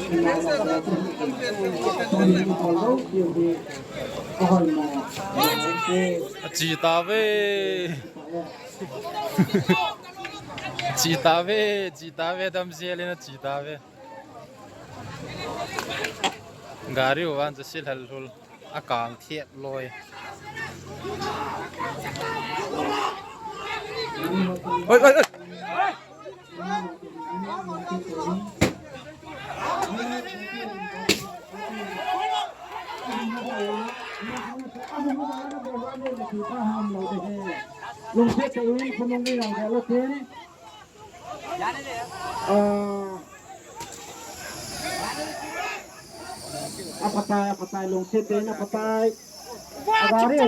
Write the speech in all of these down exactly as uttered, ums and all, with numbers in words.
Achi tave. Achi tave, achi tave, damsel in achi tave. Gari uvan chu sil hal hul. Akang thiep loi. Oi, oi, oi. Lungset tah in khonung ni lang lo tin. Ah. Aphatai, aphatai, lungset tah in aphatai. Agari.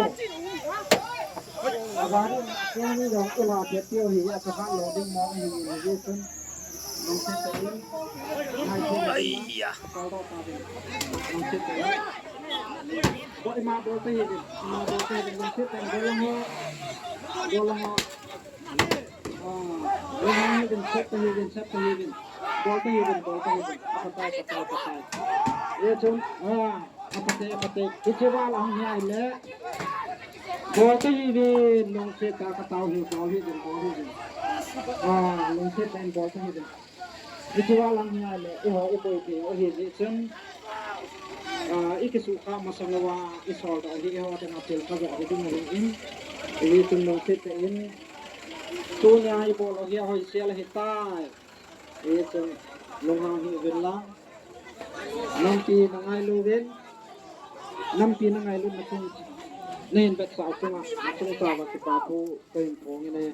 Agari, kani jong ula pet tio hi, asa kha lo ding mo hi, hi, hi, sun. Lungset tah in. Aiya. Lungset tah in. Bo ima bo tah hi din, ima bo tah hi din, lungset tah in, bo lang ho. Bo lang ho. Ah, lungset tah in, set tah in, set tah in. Bol tah in, bol tah in. Aphatai, aphatai, aphatai. Ye chun, ah, aphatai, aphatai. Hiche val ahung hi ahile. Bol tah in, lungset tah katao hi, bol hi din, bol hi din. Ah, lungset tah in, bol tah in. Hiche val ahung hi ahile, eiho iboi thei u ahi jeh chun. Ah, ikisukha masang uva, isol doh hi, eiho dinga thil khat joh hi ding ahi in. Hichun lungset tah in. Tunia ibol u hi ahoisel ahitai. Hichun lunghang hih uvin lang. Nampi na ngailu uvin. Nampi na ngailu na chung. Nahin vetsah u chunga, na chungchang uva kipa thu kahin phong in ahi.